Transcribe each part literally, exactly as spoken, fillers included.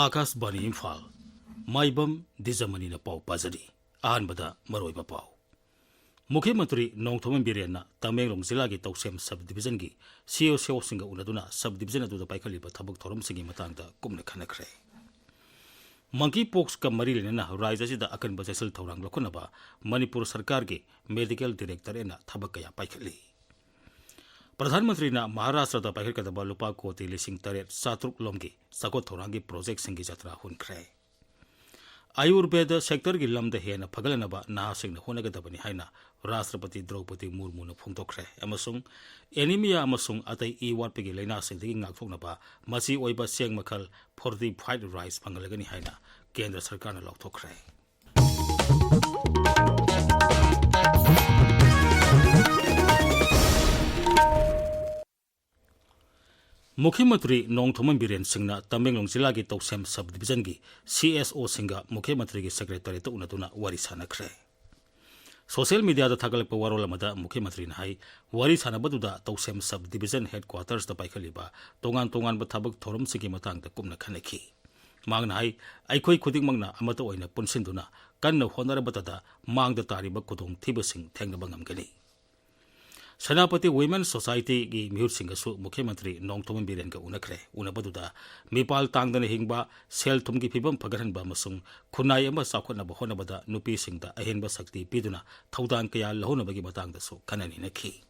ꯑꯥꯀꯥꯁꯕꯥꯅꯤ ꯏꯝꯐꯥꯜ꯫ ꯃꯥꯏꯕꯝ ꯗꯤꯖꯃꯅꯤꯅ ꯄꯥꯎ ꯄꯥꯖꯔꯤ꯫ ꯑꯍꯥꯟꯕꯗ ꯃꯔꯨꯑꯣꯏꯕ ꯄꯥꯎ꯫ ꯃꯨꯈ꯭ꯌ ꯃꯟꯇ꯭ꯔꯤ ꯅꯣꯡꯊꯣꯝꯕꯝ ꯕꯤꯔꯦꯟꯅ ꯇꯃꯦꯡꯂꯣꯡ ꯖꯤꯂꯥꯒꯤ ꯇꯧꯁꯦꯝ sub ꯗꯤꯕꯤꯖꯟꯒꯤ C S ꯑꯣꯁꯤꯡꯒ ꯎꯅꯗꯨꯅ sub division ꯑꯗꯨꯗ ꯄꯥꯏꯈꯠꯂꯤꯕ ꯊꯕꯛ ꯊꯧꯔꯝꯁꯤꯡꯒꯤ ꯃꯇꯥꯡꯗ ꯀꯨꯞꯅ ꯈꯟꯅꯈ꯭ꯔꯦ꯫ ꯃꯪꯀꯤ ꯄꯣꯛꯁꯀ ꯃꯔꯤ ꯂꯩꯅꯅ ꯔꯥꯖ꯭ꯌ ꯑꯁꯤꯗ ꯑꯀꯟꯕ ꯆꯦꯛꯁꯤꯜ ꯊꯧꯔꯥꯡ ꯂꯧꯈꯠꯅꯕ ꯃꯅꯤꯄꯨꯔ ꯁꯔꯀꯥꯔꯒꯤ ꯃꯦꯗꯤꯀꯦꯜ ꯗꯤꯔꯦꯛꯇꯣꯔꯦꯠꯅ ꯊꯕꯛ ꯀꯌꯥ ꯄꯥꯏꯈꯠꯂꯤ꯫ ꯄ꯭ꯔꯙꯥꯟ ꯃꯟꯇ꯭ꯔꯤꯅ ꯃꯍꯥꯔꯥꯁꯇ꯭ꯔꯗ ꯄꯥꯏꯈꯠꯀꯗꯕ ꯂꯨꯄꯥ ꯀꯣꯇꯤ ꯂꯤꯁꯤꯡ ꯇꯔꯦꯠ ꯆꯥꯇ꯭ꯔꯨꯛ ꯂꯣꯝꯒꯤ ꯆꯥꯎꯈꯠ ꯊꯧꯔꯥꯡꯒꯤ ꯄ꯭ꯔꯣꯖꯦꯛꯁꯤꯡꯒꯤ ꯖꯇ꯭ꯔꯥ ꯍꯨꯟꯈ꯭ꯔꯦ꯫ ꯑꯌꯨꯔꯕꯦꯗ ꯁꯦꯛꯇꯔꯒꯤ ꯂꯝꯗ ꯍꯦꯟꯅ ꯐꯒꯠꯂꯅꯕ ꯅꯍꯥꯁꯤꯡꯅ ꯍꯣꯠꯅꯒꯗꯕꯅꯤ ꯍꯥꯏꯅ ꯔꯥꯁꯇ꯭ꯔꯄꯇꯤ ꯗ꯭ꯔꯧꯄꯗꯤ ꯃꯨꯔꯃꯨꯅ ꯐꯣꯡꯗꯣꯛꯈ꯭ꯔꯦ ꯑꯃꯁꯨꯡ ꯑꯦꯅꯤꯃꯤꯌꯥ ꯑꯃꯁꯨꯡ ꯑꯇꯩ ꯏ ꯋꯥꯠꯄꯒꯤ ꯂꯥꯏꯅꯥꯁꯤꯡꯗꯒꯤ ꯉꯥꯛꯊꯣꯛꯅꯕ ꯃꯆꯤ ꯑꯣꯏꯕ ꯆꯦꯡ ꯃꯈꯜ ꯐꯣꯔꯇꯤꯐꯥꯏꯗ ꯔꯥꯏꯁ ꯐꯪꯍꯜꯂꯒꯅꯤ ꯍꯥꯏꯅ ꯀꯦꯟꯗ꯭ꯔ ꯁꯔꯀꯥꯔꯅ ꯂꯥꯎꯊꯣꯛꯈ꯭ꯔꯦ꯫ ꯃꯨꯈ꯭ꯌ ꯃꯟꯇ꯭ꯔꯤ ꯅꯣꯡꯊꯣꯝꯕꯝ ꯕꯤꯔꯦꯟ ꯁꯤꯡꯅ ꯇꯃꯦꯡꯂꯣꯡ ꯖꯤꯂꯥꯒꯤ ꯇꯧꯁꯦꯝ ꯁꯕ ꯗꯤꯕꯤꯖꯟꯒꯤ ꯁꯤ ꯑꯦꯁ ꯑꯣꯁꯤꯡꯒ ꯃꯨꯈ꯭ꯌ ꯃꯟꯇ꯭ꯔꯤꯒꯤ ꯁꯦꯀ꯭ꯔꯦꯇꯔꯤꯌꯦꯠꯇ ꯎꯅꯗꯨꯅ ꯋꯥꯔꯤ ꯁꯥꯟꯅꯈ꯭ꯔꯦ꯫ ꯁꯣꯁꯤꯌꯦꯜ ꯃꯤꯗꯤꯌꯥꯗ ꯊꯥꯒꯠꯂꯛꯄ ꯋꯥꯔꯣꯜ ꯑꯃꯗ ꯃꯨꯈ꯭ꯌ ꯃꯟꯇ꯭ꯔꯤꯅ ꯍꯥꯏ, ꯋꯥꯔꯤ ꯁꯥꯟꯅꯕꯗꯨꯗ ꯇꯧꯁꯦꯝ ꯁꯕ ꯗꯤꯕꯤꯖꯟ ꯍꯦꯗꯀ꯭ꯋꯥꯇꯔꯁꯇ ꯄꯥꯏꯈꯠꯂꯤꯕ ꯇꯣꯉꯥꯟ ꯇꯣꯉꯥꯟꯕ ꯊꯕꯛ ꯊꯧꯔꯝꯁꯤꯡꯒꯤ ꯃꯇꯥꯡꯗ ꯀꯨꯞꯅ ꯈꯟꯅꯈꯤ꯫ ꯃꯍꯥꯛꯅ ꯍꯥꯏ, ꯑꯩꯈꯣꯏ ꯈꯨꯗꯤꯡꯃꯛꯅ ꯑꯃꯠꯇ ꯑꯣꯏꯅ ꯄꯨꯟꯁꯤꯟꯗꯨꯅ ꯀꯟꯅ ꯍꯣꯠꯅꯔꯕꯇꯗ ꯃꯥꯡꯗ ꯇꯥꯔꯤꯕ ꯈꯨꯗꯣꯡꯊꯤꯕꯁꯤꯡ ꯊꯦꯡꯅꯕ ꯉꯝꯒꯅꯤ꯫ ꯁꯦꯅꯥꯄꯇꯤ ꯋꯤꯃꯦꯟ ꯁꯣꯁꯥꯏꯇꯤꯒꯤ ꯃꯤꯍꯨꯠꯁꯤꯡꯒꯁꯨ ꯃꯨꯈ꯭ꯌ ꯃꯟꯇ꯭ꯔꯤ ꯅꯣꯡꯊꯣꯝꯕꯝ ꯕꯤꯔꯦꯟꯒ ꯎꯅꯈ꯭ꯔꯦ꯫ ꯎꯅꯕꯗꯨꯗ ꯃꯤꯄꯥꯜ ꯇꯥꯡꯗꯅ ꯍꯤꯡꯕ, ꯁꯦꯜ ꯊꯨꯝꯒꯤ ꯐꯤꯕꯝ ꯐꯒꯠꯍꯟꯕ ꯑꯃꯁꯨꯡ ꯈꯨꯟꯅꯥꯏ ꯑꯃ ꯆꯥꯎꯈꯠꯅꯕ ꯍꯣꯠꯅꯕꯗ ꯅꯨꯄꯤꯁꯤꯡꯗ ꯑꯍꯦꯟꯕ ꯁꯛꯇꯤ ꯄꯤꯗꯨꯅ ꯊꯧꯗꯥꯡ ꯀꯌꯥ ꯂꯧꯍꯧꯅꯕꯒꯤ ꯃꯇꯥꯡꯗꯁꯨ ꯈꯟꯅ ꯅꯩꯅꯈꯤ꯫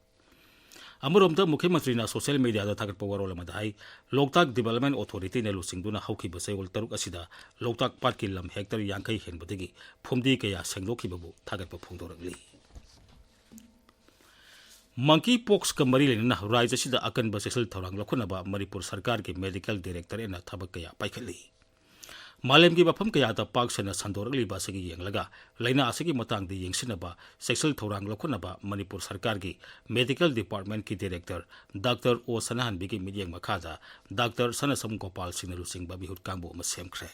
ꯑꯃꯔꯣꯝꯗ ꯃꯨꯈ꯭ꯌ ꯃꯟꯇ꯭ꯔꯤꯅ ꯁꯣꯁꯤꯌꯦꯜ ꯃꯤꯗꯤꯌꯥꯗ ꯊꯥꯒꯠꯄ ꯋꯥꯔꯣꯜ ꯑꯃꯗ ꯍꯥꯏ, ꯂꯣꯛꯇꯥꯛ ꯗꯤꯕꯦꯂꯞꯃꯦꯟ ꯑꯣꯊꯣꯔꯤꯇꯤꯅ ꯂꯨꯆꯤꯡꯗꯨꯅ ꯍꯧꯈꯤꯕ ꯆꯌꯣꯜ ꯇꯔꯨꯛ ꯑꯁꯤꯗ ꯂꯣꯛꯇꯥꯛ ꯄꯥꯠꯀꯤ ꯂꯝ ꯍꯦꯛꯇꯔ ꯌꯥꯡꯈꯩ ꯍꯦꯟꯕꯗꯒꯤ ꯐꯨꯝꯗꯤ ꯀꯌꯥ ꯁꯦꯡꯗꯣꯛꯈꯤꯕꯕꯨ ꯊꯥꯒꯠꯄ ꯐꯣꯡꯗꯣꯔꯛꯂꯤ꯫ ꯃꯪꯀꯤ ꯄꯣꯛꯁꯀ ꯃꯔꯤ ꯂꯩꯅꯅ ꯔꯥꯖ꯭ꯌ ꯑꯁꯤꯗ ꯑꯀꯟꯕ ꯆꯦꯛꯁꯤꯜ ꯊꯧꯔꯥꯡ ꯂꯧꯈꯠꯅꯕ ꯃꯅꯤꯄꯨꯔ ꯁꯔꯀꯥꯔꯒꯤ ꯃꯦꯗꯤꯀꯦꯜ ꯗꯤꯔꯦꯛꯇꯣꯔꯦꯠꯅ ꯊꯕꯛ ꯀꯌꯥ ꯄꯥꯏꯈꯠꯂꯤ꯫ ꯃꯥꯂꯦꯝꯒꯤ ꯃꯐꯝ ꯀꯌꯥꯗ ꯄꯥꯛ ꯁꯟꯅ ꯁꯟꯗꯣꯔꯛꯂꯤꯕ ꯑꯁꯤꯒꯤ ꯌꯦꯡꯂꯒ ꯂꯥꯏꯅꯥ ꯑꯁꯤꯒꯤ ꯃꯇꯥꯡꯗ ꯌꯦꯡꯁꯤꯟꯅꯕ ꯆꯦꯛꯁꯤꯜ ꯊꯧꯔꯥꯡ ꯂꯧꯈꯠꯅꯕ ꯃꯅꯤꯄꯨꯔ ꯁꯔꯀꯥꯔꯒꯤ ꯃꯦꯗꯤꯀꯦꯜ ꯗꯤꯄꯥꯔꯠꯃꯦꯟꯠꯀꯤ ꯗꯤꯔꯦꯛꯇꯔ ꯗꯥꯛꯇꯔ ꯑꯣ ꯁꯅꯥꯍꯟꯕꯤꯒꯤ ꯃꯤꯠꯌꯦꯡ ꯃꯈꯥꯗ ꯗꯥꯛꯇꯔ ꯁꯅꯁꯝ ꯒꯣꯄꯥꯜ ꯁꯤꯡꯅ ꯂꯨꯆꯤꯡꯕ ꯃꯤꯍꯨꯠ ꯀꯥꯡꯕꯨ ꯑꯃ ꯁꯦꯝꯈ꯭ꯔꯦ꯫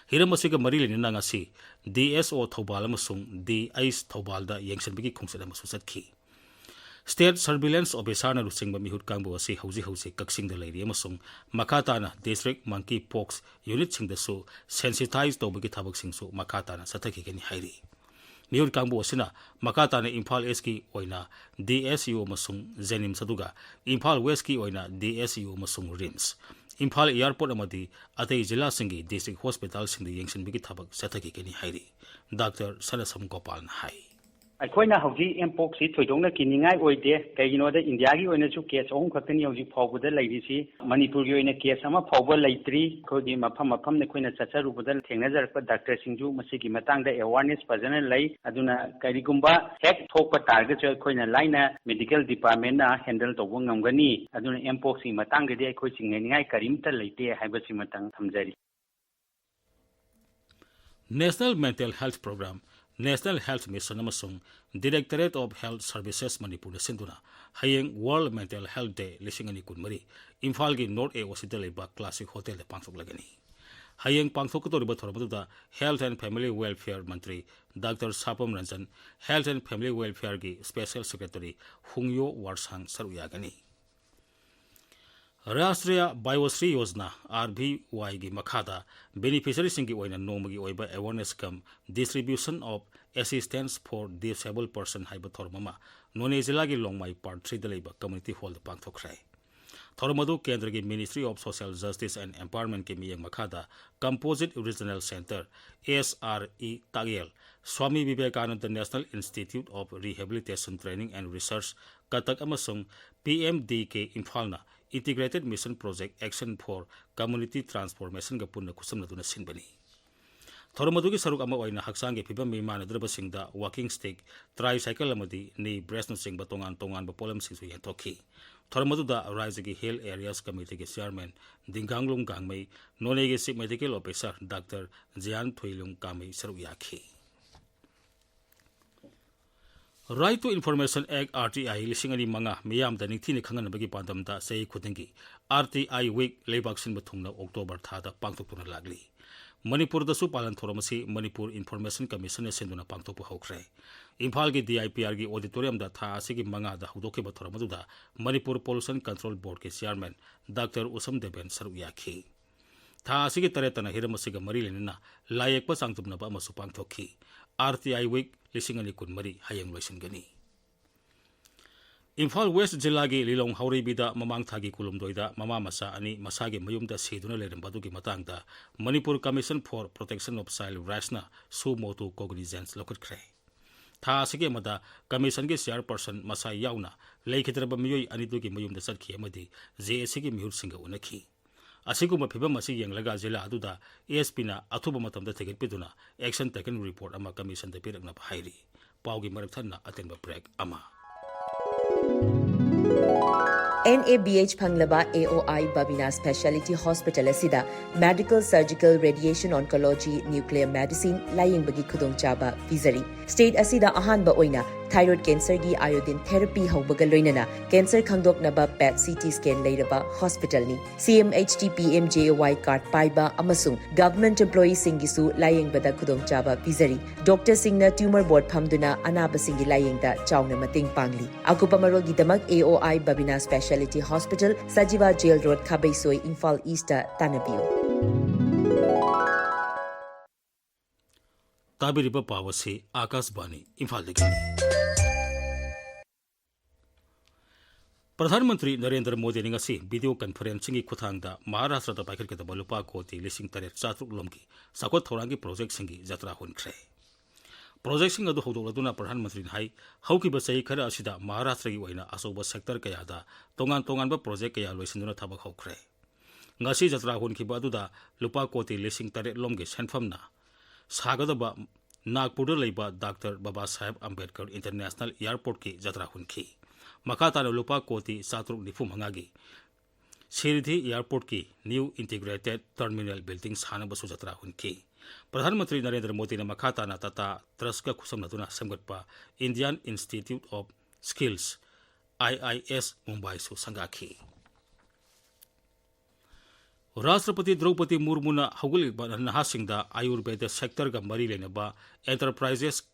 ꯍꯤꯔꯝ ꯑꯁꯤꯒ ꯃꯔꯤ ꯂꯩꯅꯅ ꯉꯁꯤ ꯗꯤ ꯑꯦꯁ ꯑꯣ ꯊꯧꯕꯥꯜ ꯑꯃꯁꯨꯡ ꯗꯤ ꯑꯩꯆ ꯊꯧꯕꯥꯜꯗ ꯌꯦꯡꯁꯤꯟꯕꯒꯤ ꯈꯣꯡꯆꯠ ꯑꯃꯁꯨ ꯆꯠꯈꯤ꯫ State Surveillance Officerꯅ ꯂꯨꯆꯤꯡꯕ ꯃꯤꯍꯨꯠ ꯀꯥꯡꯕꯨ ꯑꯁꯤ ꯍꯧꯖꯤꯛ ꯍꯧꯖꯤꯛ ꯀꯛꯆꯤꯡꯗ ꯂꯩꯔꯤ ꯑꯃꯁꯨꯡ ꯃꯈꯥ ꯇꯥꯅ District Monkeypox Unitꯁꯤꯡꯗꯁꯨ sensitize ꯇꯧꯕꯒꯤ ꯊꯕꯛꯁꯤꯡꯁꯨ ꯃꯈꯥ ꯇꯥꯅ ꯆꯠꯊꯈꯤꯒꯅꯤ ꯍꯥꯏꯔꯤ꯫ ꯃꯤꯍꯨꯠ ꯀꯥꯡꯕꯨ ꯑꯁꯤꯅ ꯃꯈꯥ ꯇꯥꯅ ꯏꯝꯐꯥꯜ Eastꯀꯤ ꯑꯣꯏꯅ D S U ꯑꯃꯁꯨꯡ JNIMS, ꯑꯗꯨꯒ ꯏꯝꯐꯥꯜ Westꯀꯤ ꯑꯣꯏꯅ D S U ꯑꯃꯁꯨꯡ RIMS, ꯏꯝꯐꯥꯜ Airport ꯑꯃꯗꯤ ꯑꯇꯩ ꯖꯤꯂꯥꯁꯤꯡꯒꯤ District Hospitalꯁꯤꯡꯗ ꯌꯦꯡꯁꯤꯟꯕꯒꯤ ꯊꯕꯛ ꯆꯠꯊꯈꯤꯒꯅꯤ ꯍꯥꯏꯔꯤ꯫ ꯗꯥꯛꯇꯔ ꯁꯅꯥꯁꯝ ꯒꯣꯄꯥꯜꯅ ꯍꯥꯏ꯫ ꯑꯩꯈꯣꯏꯅ ꯍꯧꯖꯤꯛ Mpocꯁꯤ ꯊꯣꯏꯗꯣꯛꯅ ꯀꯤꯅꯤꯡꯉꯥꯏ ꯑꯣꯏꯗꯦ꯫ ꯀꯩꯒꯤꯅꯣꯗ, ꯏꯟꯗꯤꯌꯥꯒꯤ ꯑꯣꯏꯅꯁꯨ case ꯑꯍꯨꯝ ꯈꯛꯇꯅꯤ ꯍꯧꯖꯤꯛ ꯐꯥꯎꯕꯗ ꯂꯩꯔꯤꯁꯤ꯫ ꯃꯅꯤꯄꯨꯔꯒꯤ ꯑꯣꯏꯅ case ꯑꯃ ꯐꯥꯎꯕ ꯂꯩꯇ꯭ꯔꯤ꯫ ꯑꯩꯈꯣꯏꯒꯤ ꯃꯐꯝ ꯃꯐꯝꯗ ꯑꯩꯈꯣꯏꯅ ꯆꯠꯆꯔꯨꯕꯗ ꯊꯦꯡꯅꯖꯔꯛꯄ ꯗꯥꯛꯇꯔꯁꯤꯡꯁꯨ ꯃꯁꯤꯒꯤ ꯃꯇꯥꯡꯗ awareness ꯐꯖꯅ ꯂꯩ꯫ ꯑꯗꯨꯅ ꯀꯔꯤꯒꯨꯝꯕ ꯍꯦꯛ ꯊꯣꯛꯄ ꯇꯥꯔꯒꯁꯨ ꯑꯩꯈꯣꯏꯅ ꯂꯥꯏꯅ medical departmentꯅ handle ꯇꯧꯕ ꯉꯝꯒꯅꯤ꯫ ꯑꯗꯨꯅ Mpocꯀꯤ ꯃꯇꯥꯡꯗꯗꯤ ꯑꯩꯈꯣꯏ ꯆꯤꯡꯅꯅꯤꯡꯉꯥꯏ ꯀꯔꯤꯝꯇ ꯂꯩꯇꯦ ꯍꯥꯏꯕꯁꯤꯃꯇꯪ ꯊꯝꯖꯔꯤ꯫ National Mental Health Program, National Health Mission ꯑꯃꯁꯨꯡ Directorate of Health Services ꯃꯅꯤꯄꯨꯔꯅ ꯁꯤꯟꯗꯨꯅ ꯍꯌꯦꯡ World Mental Health Day ꯂꯤꯁꯤꯡ ꯑꯅꯤ ꯀꯨꯟꯃꯔꯤ ꯏꯝꯐꯥꯜꯒꯤ North A O Cꯗ ꯂꯩꯕ Classic Hotelꯗ ꯄꯥꯡꯊꯣꯛꯂꯒꯅꯤ꯫ ꯍꯌꯦꯡ ꯄꯥꯡꯊꯣꯛꯀꯗꯧꯔꯤꯕ ꯊꯧꯔꯝ ꯑꯗꯨꯗ Health and Family Welfare ꯃꯟꯇ꯭ꯔꯤ doctor Sapam Ranjan, Health and Family Welfareꯒꯤ Special Secretary ꯍꯨꯡꯌꯣ ꯋꯥꯔꯁꯥꯡ ꯁꯔꯨꯛ ꯌꯥꯒꯅꯤ꯫ ꯔꯥꯁꯇ꯭ꯔꯤꯌꯥ ꯕꯥꯌꯣꯁ꯭ꯔꯤ ꯌꯣꯖꯅꯥ, R B Yꯒꯤ ꯃꯈꯥꯗ beneficiaryꯁꯤꯡꯒꯤ ꯑꯣꯏꯅ ꯅꯣꯡꯃꯒꯤ ꯑꯣꯏꯕ awareness cum distribution of assistance for disabled person ꯍꯥꯏꯕ ꯊꯧꯔꯝ ꯑꯃ ꯅꯣꯅꯦ ꯖꯤꯂꯥꯒꯤ ꯂꯣꯡꯃꯥꯏ Part Threeꯗ ꯂꯩꯕ Community Hallꯗ ꯄꯥꯡꯊꯣꯛꯈ꯭ꯔꯦ꯫ ꯊꯧꯔꯝ ꯑꯗꯨ ꯀꯦꯟꯗ꯭ꯔꯒꯤ Ministry of Social Justice and Empowermentꯀꯤ ꯃꯤꯠꯌꯦꯡ ꯃꯈꯥꯗ Composite Regional Centre, S R E Takyel, Swami Vivekananda National Institute of Rehabilitation Training and Research, Cuttack ꯑꯃꯁꯨꯡ P M D K ꯏꯝꯐꯥꯜꯅ Integrated Mission Project Action for Community Transformationꯒ ꯄꯨꯟꯅ ꯈꯨꯠꯁꯝꯅꯗꯨꯅ ꯁꯤꯟꯕꯅꯤ꯫ ꯊꯧꯔꯝ ꯑꯗꯨꯒꯤ ꯁꯔꯨꯛ ꯑꯃ ꯑꯣꯏꯅ ꯍꯛꯆꯥꯡꯒꯤ ꯐꯤꯕꯝ ꯃꯤꯃꯥꯟꯅꯗ꯭ꯔꯕꯁꯤꯡꯗ walking stick, tricycle ꯑꯃꯗꯤ knee braceꯅꯆꯤꯡꯕ ꯇꯣꯉꯥꯟ ꯇꯣꯉꯥꯟꯕ ꯄꯣꯠꯂꯝꯁꯤꯡꯁꯨ ꯌꯦꯟꯊꯣꯛꯈꯤ꯫ ꯊꯧꯔꯝ ꯑꯗꯨꯗ ꯔꯥꯖ꯭ꯌꯒꯤ Hill Areas Committeeꯒꯤ Chairman ꯗꯤꯡꯒꯥꯡꯂꯨꯡ ꯒꯥꯡꯃꯩ, ꯅꯣꯅꯦꯒꯤ Chief Medical Officer doctor Jiyan Thuilung Kamei ꯁꯔꯨꯛ ꯌꯥꯈꯤ꯫ Right to Information Act, R T I, ꯂꯤꯁꯤꯡ ꯑꯅꯤ ꯃꯉꯥ ꯃꯤꯌꯥꯝꯗ ꯅꯤꯡꯊꯤꯅ ꯈꯪꯍꯟꯅꯕꯒꯤ ꯄꯥꯟꯗꯝꯗ ꯆꯍꯤ ꯈꯨꯗꯤꯡꯒꯤ R T I Week ꯂꯩꯕꯥꯛ ꯁꯤꯟꯕ ꯊꯨꯡꯅ October ꯊꯥꯗ ꯄꯥꯡꯊꯣꯛꯇꯨꯅ ꯂꯥꯛꯂꯤ꯫ ꯃꯅꯤꯄꯨꯔꯗꯁꯨ ꯄꯥꯂꯟ ꯊꯧꯔꯝ ꯑꯁꯤ ꯃꯅꯤꯄꯨꯔ ꯏꯟꯐꯣꯔꯃꯦꯁꯟ ꯀꯃꯤꯁꯟꯅ ꯁꯤꯟꯗꯨꯅ ꯄꯥꯡꯊꯣꯛꯄ ꯍꯧꯈ꯭ꯔꯦ꯫ ꯏꯝꯐꯥꯜꯒꯤ ꯗꯤ ꯑꯥꯏ ꯄꯤ ꯑꯥꯔꯒꯤ ꯑꯣꯗꯤꯇꯣꯔꯤꯌꯝꯗ ꯊꯥ ꯑꯁꯤꯒꯤ ꯃꯉꯥꯗ ꯍꯧꯗꯣꯛꯈꯤꯕ ꯊꯧꯔꯝ ꯑꯗꯨꯗ ꯃꯅꯤꯄꯨꯔ ꯄꯣꯂꯨꯁꯟ ꯀꯟꯇ꯭ꯔꯣꯜ ꯕꯣꯔꯗꯀꯤ ꯆꯤꯌꯥꯔꯃꯦꯟ ꯗꯥꯛꯇꯔ ꯎꯁꯝ ꯗꯦꯕꯦꯟ ꯁꯔꯨꯛ ꯌꯥꯈꯤ꯫ ꯊꯥ ꯑꯁꯤꯒꯤ ꯇꯔꯦꯠꯇꯅ ꯍꯤꯔꯝ ꯑꯁꯤꯒ ꯃꯔꯤ ꯂꯩꯅꯅ ꯂꯥꯏꯌꯦꯛꯄ ꯆꯥꯡꯗꯝꯅꯕ ꯑꯃꯁꯨ ꯄꯥꯡꯊꯣꯛꯈꯤ꯫ ꯑꯥꯔ ꯇꯤ ꯑꯥꯏ ꯋꯤꯛ ꯂꯤꯁꯤꯡ ꯑꯅꯤ ꯀꯨꯟꯃꯔꯤ ꯍꯌꯦꯡ ꯂꯣꯏꯁꯤꯟꯒꯅꯤ꯫ ꯏꯝꯐꯥꯜ ꯋꯦꯁ ꯖꯤꯂꯥꯒꯤ ꯂꯤꯂꯣꯡ ꯍꯥꯎꯔꯩꯕꯤꯗ ꯃꯃꯥꯡ ꯊꯥꯒꯤ ꯀꯨꯟꯍꯨꯝꯗꯣꯏꯗ ꯃꯃꯥ ꯃꯆꯥ ꯑꯅꯤ ꯃꯁꯥꯒꯤ ꯃꯌꯨꯝꯗ ꯁꯤꯗꯨꯅ ꯂꯩꯔꯝꯕ ꯑꯗꯨꯒꯤ ꯃꯇꯥꯡꯗ Manipur commission for protection of child ꯔꯥꯏꯠꯁꯅ ꯁꯨ ꯃꯣꯇꯨ ꯀꯣꯒꯅꯤꯖꯦꯟꯁ ꯂꯧꯈꯠꯈ꯭ꯔꯦ꯫ ꯊꯥ ꯑꯁꯤꯒꯤ ꯑꯃꯗ ꯀꯃꯤꯁꯟꯒꯤ ꯆꯤꯌꯥꯔꯄꯔꯁꯟ ꯃꯁꯥ ꯌꯥꯎꯅ ꯂꯩꯈꯤꯗ꯭ꯔꯕ ꯃꯤꯑꯣꯏ ꯑꯅꯤꯗꯨꯒꯤ ꯃꯌꯨꯝꯗ ꯆꯠꯈꯤ ꯑꯃꯗꯤ ꯖꯦ ꯑꯦ ꯁꯤꯒꯤ ꯃꯤꯍꯨꯠꯁꯤꯡꯒ ꯎꯅꯈꯤ꯫ ꯑꯁꯤꯒꯨꯝꯕ ꯐꯤꯚꯝ ꯑꯁꯤ ꯌꯦꯡꯂꯒ ꯖꯤꯂꯥ ꯑꯗꯨꯗ ꯑꯦꯁ ꯄꯤꯅ ꯑꯊꯨꯕ ꯃꯇꯝꯗ ꯊꯤꯒꯠꯄꯤꯗꯨꯅ action taken report ꯑꯃ ꯀꯃꯤꯁꯟꯗ ꯄꯤꯔꯛꯅꯕ ꯍꯥꯏꯔꯤ꯫ ꯄꯥꯎꯒꯤ ꯃꯔꯛ ꯊꯠꯅ ꯑꯇꯦꯟꯕ ꯕ꯭ꯔꯦꯛ ꯑꯃ꯫ ꯑꯦꯟ ꯑꯦ ꯕꯤ ꯑꯩꯆ ꯐꯪꯂꯕ ꯑꯦ O I Babina speciality hospital ꯑꯁꯤꯗ medical, surgical, radiation oncology, nuclear medicine ꯂꯥꯌꯦꯡꯕꯒꯤ ꯈꯨꯗꯣꯡꯆꯥꯕ ꯄꯤꯖꯔꯤ꯫ ꯁ꯭ꯇꯦꯠ ꯑꯁꯤꯗ ꯑꯍꯥꯟꯕ ꯑꯣꯏꯅ ꯊꯥꯏꯔꯣꯏꯗ ꯀꯦꯟꯁꯔꯒꯤ ꯑꯥꯏꯑꯣꯗꯤꯟ ꯊꯦꯔꯥꯄꯤ ꯍꯧꯕꯒ ꯂꯣꯏꯅꯅ ꯀꯦꯟꯁꯔ ꯈꯪꯗꯣꯛꯅꯕ ꯄꯦꯠ ꯁꯤ ꯇꯤ ꯁ꯭ꯀꯦꯟ ꯂꯩꯔꯕ ꯍꯣꯁꯄꯤꯇꯥꯜꯅꯤ꯫ C M H T P M J A Y card ꯄꯥꯏꯕ ꯑꯃꯁꯨꯡ ꯒꯚꯔꯟꯃꯦꯟꯠ ꯑꯦꯝꯄ꯭ꯂꯣꯌꯤꯁꯤꯡꯒꯤꯁꯨ ꯂꯥꯌꯦꯡꯕꯗ ꯈꯨꯗꯣꯡꯆꯥꯕ ꯄꯤꯖꯔꯤ꯫ ꯗꯣꯛꯇꯔꯁꯤꯡꯅ ꯇ꯭ꯌꯨꯃꯔ ꯕꯣꯔꯗ ꯐꯝꯗꯨꯅ ꯑꯅꯥꯕꯁꯤꯡꯒꯤ ꯂꯥꯌꯦꯡꯗ ꯆꯥꯎꯅ ꯃꯇꯦꯡ ꯄꯥꯡꯂꯤ꯫ ꯑꯀꯨꯞꯄ ꯃꯔꯣꯜꯒꯤꯗꯃꯛ A O I Babina speciality hospital, Sajiwa jail road, Khabeisoi, Imphal ꯏꯁ꯭ꯠꯇ ꯇꯥꯟꯅꯕꯤꯌꯨ꯫ ꯇꯥꯕꯤꯔꯤꯕ ꯄꯥꯎ ꯑꯁꯤ ꯑꯥꯀꯥꯁꯕꯥꯅꯤ ꯏꯝꯐꯥꯜꯗꯒꯤꯅꯤ꯫ ꯄ꯭ꯔꯙꯥꯟ ꯃꯟꯇ꯭ꯔꯤ ꯅꯔꯦꯟꯗ꯭ꯔ ꯃꯣꯗꯤꯅ ꯉꯁꯤ ꯚꯤꯗꯤꯑꯣ ꯀꯟꯐꯔꯦꯟꯁꯤꯡꯒꯤ ꯈꯨꯠꯊꯥꯡꯗ ꯃꯍꯥꯔꯥꯁꯇ꯭ꯔꯗ ꯄꯥꯏꯈꯠꯀꯗꯕ ꯂꯨꯄꯥ ꯀꯣꯇꯤ ꯂꯤꯁꯤꯡ ꯇꯔꯦꯠ ꯆꯥꯇ꯭ꯔꯨꯛ ꯂꯣꯝꯒꯤ ꯆꯥꯎꯈꯠ ꯊꯧꯔꯥꯡꯒꯤ ꯄ꯭ꯔꯣꯖꯦꯛꯁꯤꯡꯒꯤ ꯖꯇ꯭ꯔꯥ ꯍꯨꯟꯈ꯭ꯔꯦ꯫ ꯄ꯭ꯔꯣꯖꯦꯛꯁꯤꯡ ꯑꯗꯨ ꯍꯧꯗꯣꯛꯂꯗꯨꯅ ꯄ꯭ꯔꯙꯥꯟ ꯃꯟꯇ꯭ꯔꯤꯅ ꯍꯥꯏ, ꯍꯧꯈꯤꯕ ꯆꯍꯤ ꯈꯔ ꯑꯁꯤꯗ ꯃꯍꯥꯔꯥꯁꯇ꯭ꯔꯒꯤ ꯑꯣꯏꯅ ꯑꯆꯧꯕ ꯁꯦꯛꯇꯔ ꯀꯌꯥꯗ ꯇꯣꯉꯥꯟ ꯇꯣꯉꯥꯟꯕ ꯄ꯭ꯔꯣꯖꯦꯛ ꯀꯌꯥ ꯂꯣꯏꯁꯤꯟꯗꯨꯅ ꯊꯕꯛ ꯍꯧꯈ꯭ꯔꯦ꯫ ꯉꯁꯤ ꯖꯇ꯭ꯔꯥ ꯍꯨꯟꯈꯤꯕ ꯑꯗꯨꯗ ꯂꯨꯄꯥ ꯀꯣꯇꯤ ꯂꯤꯁꯤꯡ ꯇꯔꯦꯠ ꯂꯣꯝꯒꯤ ꯁꯦꯟꯐꯝꯅ ꯁꯥꯒꯗꯕ ꯅꯥꯒꯄꯨꯔꯗ ꯂꯩꯕ ꯗꯥꯛꯇꯔ ꯕꯕꯥ ꯁꯥꯍꯦꯕ ꯑꯝꯕꯦꯗꯀꯔ ꯏꯟꯇꯔꯅꯦꯁꯅꯦꯜ ꯑꯦꯌꯔꯄꯣꯔꯠꯀꯤ ꯖꯇ꯭ꯔꯥ ꯍꯨꯟꯈꯤ꯫ ꯃꯈꯥ ꯇꯥꯅ ꯂꯨꯄꯥ ꯀꯣꯇꯤ ꯆꯥꯇ꯭ꯔꯨꯛ ꯅꯤꯐꯨ ꯃꯉꯥꯒꯤ ꯁꯤꯔꯤꯗꯤ ꯑꯦꯌꯔꯄꯣꯔꯠꯀꯤ ꯅ꯭ꯌꯨ ꯏꯟꯇꯤꯒ꯭ꯔꯦꯇꯦꯗ ꯇꯔꯃꯤꯅꯦꯜ ꯕꯤꯜꯗꯤꯡ ꯁꯥꯅꯕꯁꯨ ꯖꯇ꯭ꯔꯥ ꯍꯨꯟꯈꯤ꯫ ꯄ꯭ꯔꯙꯥꯟ ꯃꯟꯇ꯭ꯔꯤ ꯅꯔꯦꯟꯗ꯭ꯔ ꯃꯣꯗꯤꯅ ꯃꯈꯥ ꯇꯥꯅ ꯇꯥꯇꯥ ꯇ꯭ꯔꯁꯀ ꯈꯨꯠꯁꯝꯅꯗꯨꯅ ꯁꯦꯝꯒꯠꯄ ꯏꯟꯗꯤꯌꯥꯟ ꯏꯟꯁꯇꯤꯇ꯭ꯌꯨꯠ ꯑꯣꯐ ꯁ꯭ꯀꯤꯜꯁ, ꯑꯥꯏ ꯑꯥꯏ ꯑꯦꯁ, ꯃꯨꯝꯕꯥꯏꯁꯨ ꯁꯪꯒꯥꯈꯤ꯫ ꯔꯥꯁꯇ꯭ꯔꯄꯇꯤ ꯗ꯭ꯔꯧꯄꯗꯤ ꯃꯨꯔꯃꯨꯅ ꯍꯧꯒꯠꯂꯤꯕ ꯅꯍꯥꯁꯤꯡꯗ ꯑꯌꯨꯔꯕꯦꯗ ꯁꯦꯛꯇꯔꯒ ꯃꯔꯤ ꯂꯩꯅꯕ ꯑꯦꯟꯇꯔꯄ꯭ꯔꯥꯏꯖꯦꯁ